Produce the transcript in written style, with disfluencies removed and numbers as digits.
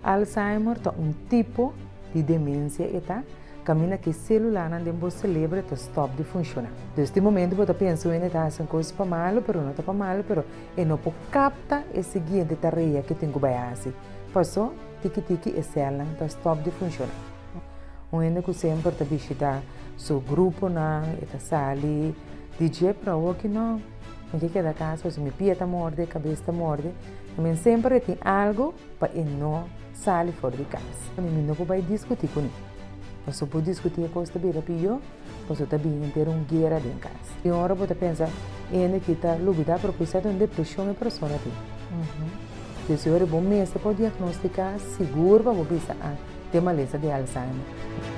Alzheimer ta un tipo di demensia e ta kaminda ku e selulanan den bo selebre ta stòp di funshoná. Dus di momento bo ta pensa wende ta hasi un kos pa malu pero no ta pa malu pero e no por kapta e siguiente tarea ku e tin ku bai hasi. Paso tiki tiki e sèlnan ta stòp di funshoná. Un hende ku semper ta bishitá su gruponan e ta sali di dje pero awoki no. Mi ke keda kas pasobra mi pia ta morde, kabes ta morde. Mi semper e tin algu pa e no sali for di kas. Mi no por bai diskutí kuné. Pasobra bo diskutí e kos ta bira pió, pasobra ta bin henter un guera den kas. I ora bo ta pensa, e hende aki ta lubidá, pero kisas ta un depreshon e persona tin. Desi ora bo mester por diagnostiká sigur pa bo bisa, ah, ta e malesa di Alzheimer.